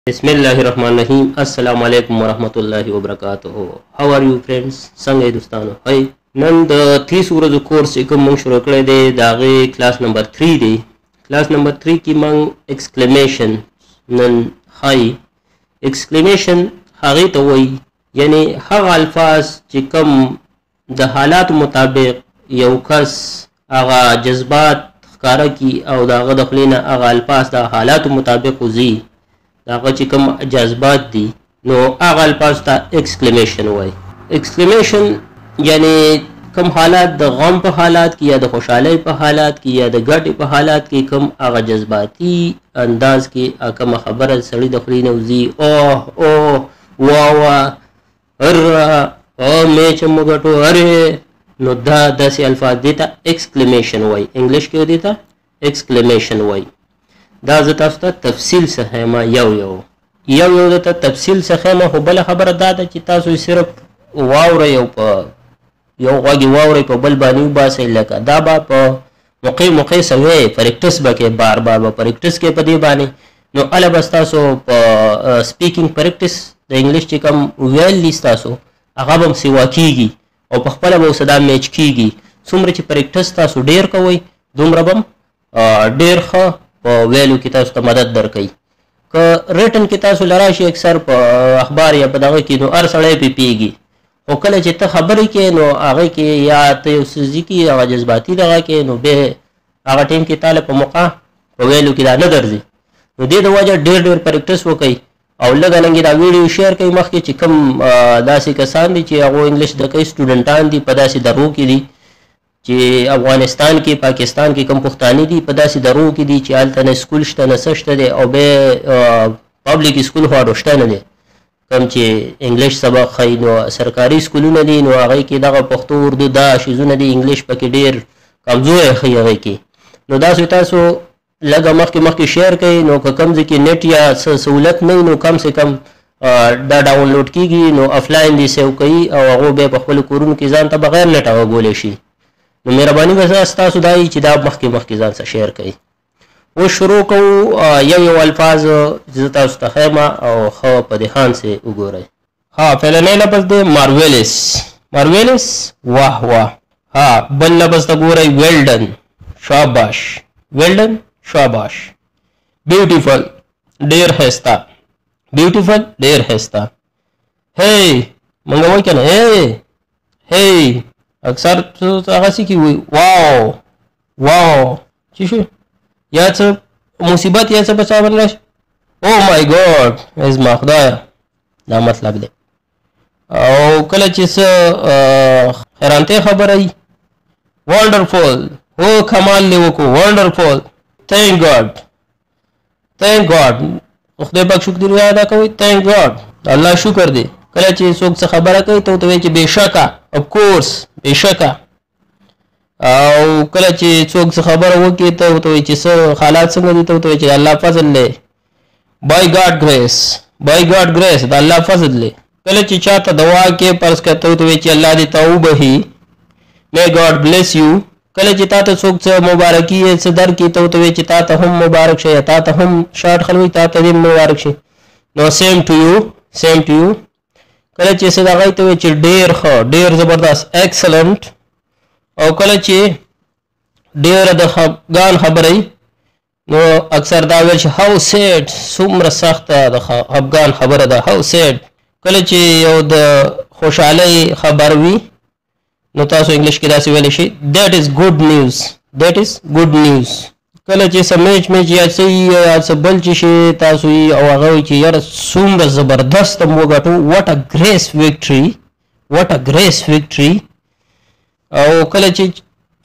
بسم الله الرحمن الرحیم. السلام علیکم ورحمت الله وبرکاته. How are you friends؟ څنګه یې دوستانو؟ هی، نن د 30 ورځو کورس چې کوم موږ شروع کړی دی، د هغې کلاس نمبر 3 دی. کلاس نمبر 3 کې موږ exclamation نن ښایي. Exclamation هغې ته وایي، یعنی هغه الفاظ چې کوم د حالاتو مطابق یو کس هغه جذبات ښکاره کړي او د هغه د خولې نه هغه الفاظ د حالاتو مطابق وځي، د هغه چې کوم جذبات دي، نو هغه الفاظ ته exclamation وایي. Exclamation یعنی کوم حالات، د غم په حالات کې یا د خوشحالۍ په حالات کې یا د ګټې په حالات کې، کوم هغه جذباتي انداز کې کومه خبره سړي د خولې نه وځي، اوه اوه، وا وا، اره او میچ هم وګټو، اره، نو دا داسې الفاظ دې ته exclamation وایي. انګلیش کې دې ته exclamation وایي. دا زه تاسو ته تفصیل څه ښیم، یو یو یو یو درته تفصیل څه ښیم. خو بله خبره دا ده چې تاسو صرف واورئ او په یو غوږ یې واورئ، په بل باندې وباسئ. لکه دا به په موقع موقع سوی practice به کوې، بار بار به practice کوې په دې باندې، نو هله به ستاسو په speaking practice د انګلیش چې کوم ویل دي ستاسو، هغه به هم سیوا کېږي او په خپله به ورسره دا match کېږي. څومره چې practice تاسو ډېر کوئ، دومره به هم ډېر ښه په ویلو کې تاسو ته مدد درکوي. که written کې تاسو له راشي اکثر په اخبار یا په دغه کې، نو هر سړی پرې پوهېږي، خو کله چې ته خبرې کوې، نو هغې کې یا ته یو څه ذکي هغه جذباتي دغه کې، نو بیا هغه ټایم کې تا له په موقع په ویلو کې دا نه درځي. نو دې د وجه ډېر ډېر practice وکړئ او لږه لنګې دا ویډیو share کړئ مخکې، چې کوم داسې کسان دي چې هغو انګلیش زده کوي، سټوډنټان دي، په داسې درو کې دي چې افغانستان کې، پاکستان کې کوم پښتانه دي، په داسې درو کې دي چې هلته نه school شته نه څه شته دی، او بیا public school خو اډو شته نه دی کوم چې انګلیش سبق ښیي. نو سرکاري سکولونه دي، نو هغې کې دغه پښتو، اردو دا شیزونه دي، انګلیش پکې ډېر کمزوری ښیي هغې کې. نو داسې تاسو لږه مخکې مخکې share کړئ، نو که کوم ځای کې نېټ یا څه سهولت نه وي، نو کم سه کم دا download کېږي، نو افلاین دې save کوي او هغو بیا په خپلو کورونو کې ځان ته بغیر نېټ هغه ګولی شي. نو مهرباني به ستاسو دا وي چې دا مخکې مخکې ځان سره share کړئ. اوس شروع کوو یو یو الفاظ زه تاسو ته ښیم او ښه په دهان سې وګورئ. ها، فلانی لفظ دی marvelous. Marvelous، واه واه. ها، بل لفظ ته ګورئ، well done، شاباش. Well done، شاباش. Beautiful، ډېر ښایسته. Beautiful، ډېر ښایسته. Hey، مونږ وایو که نه، hey hey، اکثر هغسې کې وایي، wow wow، چې شو یا څه مصیبت یا څه په چا باندې راشي، oh my God، زما خدایه، دا مطلب دی. او کله چې څه حیرانتیا خبره وي، wonderful، هو کمال دې وکړو، wonderful. Thank God، thank God، خدای پاک شکر ادا کوي، thank God، الله شکر دی. کله چې څوک څه خبره کوي، ته ورته وایي چې بېشکه، of course، بېشکه. او کله چې څوک څه خبره وکړي، ته ورته وایي چې څه حالات څنګه دي، ته ورته وایي چې الله فضل دی، by God grace. By God grace، د الله فضل دی. کله چې چاته دعا کې، فرض کړه، ته ورته وایي چې الله دې تا وبهي، may God bless you. کله چې تا ته څوک څه مبارکي یې څه درکړي، ته ورته وایي چې تا ته هم مبارک شي، تا ته هم شارټ خلک وایي تا ته دې مبارک شي، نو same to you، same to you. کله چې څه دغه ته وایي چې ډېر ښه، ډېر زبردست، excellent. او کله چې ډېره د خفګان خبره وي، نو اکثر دا ویل چې how sad، څومره سخته د خفګان خبره ده، how sad. کله چې یو د خوشحالۍ خبر وي، نو تاسو انګلیش کې داسې ویلی شئ، that is good news، that is good news. کله چې څه میچ میچ یا څه یا څه بل چې شي تاسو یې، او هغه وایي چې یاره څومره زبردست مو وګټو، what a great victory، what a great victory. او کله چې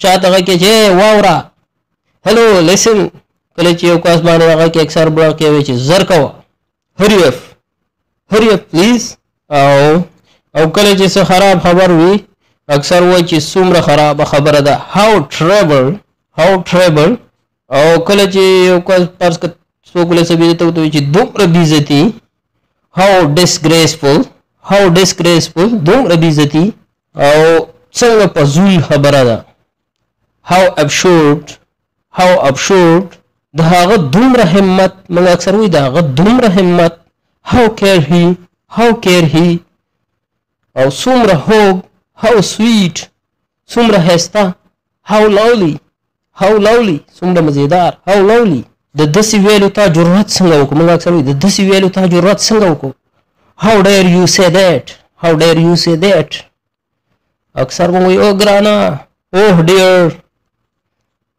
چاته هغه کې چې واوره، hello، listen. کله چې یو کس باندې هغه کې اکثر بړه کې وایي چې زر کوه، hurry up، hurry up please. او کله چې څه خراب خبر وي، اکثر وایي چې څومره خرابه خبره ده، how terrible، how terrible. او کله چې یو کس فرض کړه څوک له څه بېعزته ورته وایي چې دومره بېعزتي، how disgraceful، how disgraceful، دومره بېعزتي او څنګه فضول خبره ده، how absurd، how absurd. د هغه دومره همت، موږ اکثر وایي د هغه دومره همت. How care he, how care he. او څومره خوږ، how sweet. څومره ښایسته، how lovely، how lovely. څومره مزیدار، how lovely. د داسې ویلو تا جرأت څنګه وکړو؟ موږ اکثر وایو د داسې ویلو تا جرأت څنګه وکړو؟ How dare you say that, how dare you say that. اکثر موږ وایو او ګرانه، oh dear،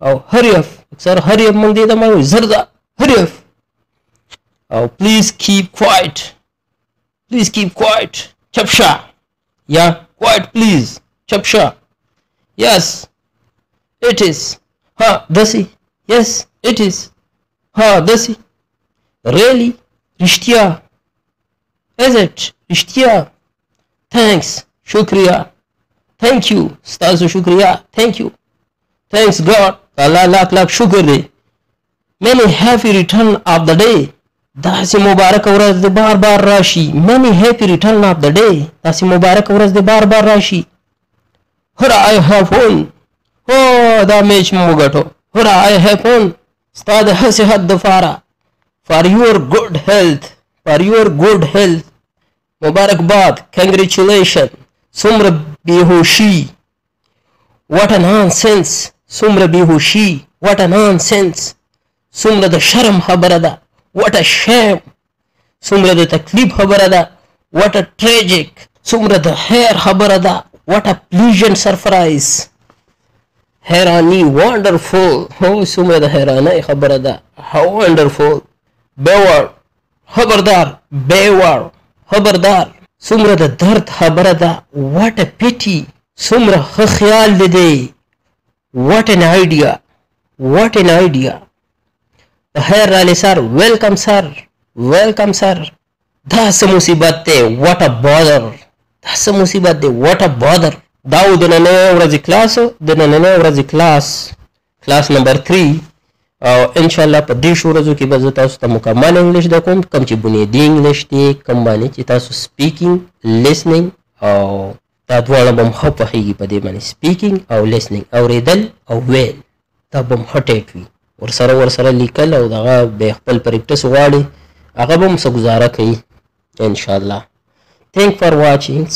او hurry up. اکثر hurry up موږ دې ته وایو زر ځه، hurry up. او please keep quiet، please keep quiet، چپ شه، یا quiet please، چپ شه. Yes it is، ها داسې، yes it is، ها داسې. Really، رښتیا، is it، رښتیا. Thanks، شکریه، thank you، ستاسو شکریه، thank you. Thanks God، الله لاک لاک شکر دی. Many happy return of the day، داسې مبارکه ورځ دې بار بار راشي. Many happy return of the day، داسې مبارکه ورځ دې بار بار راشي. Hurrah I have won، هو دا میچ مو وګټو. Hurrah I have won، ستا د ښه صحت دپاره، for your good health، for your good health. مبارکباد، congratulation. څومره بېهوشي، what a nonsense. څومره بېهوشي، what a nonsense. څومره د شرم خبره ده، what a shame. څومره د تکلیف خبره ده، what a tragic. څومره د خیر خبره ده، what a pleasant surprise. حیرانی، wonderful. هو څومره د حیرانۍ خبره ده، how wonderful. Beware، خبردار، beware، خبردار. څومره د درد خبره ده، what a pity. څومره ښه خیال دې دی، what an idea، what an idea. په خیر راغلې sir، welcome sir، welcome sir. دا څه مصیبت دی، what a bother. دا څه مصیبت دی، what a bother. دا و د نننۍ ورځې کلاس، د نننۍ ورځې کلاس، کلاس نمبر 3. او انشاءالله په 30 ورځو کې به زه تاسو ته مکمل انګلیش در کوم، کوم چې بنیادي انګلیش دی، کوم باندې چې تاسو speaking، listening او دا دواړه به هم ښه پوهېږي په دې باندې. speaking او listening، اورېدل او ویل، دا به هم ښه ټیټ وي. ورسره لیکل او دغه به خپل practice غواړي، هغه به هم څه ګزاره کوي انشاءالله. Thank for watching.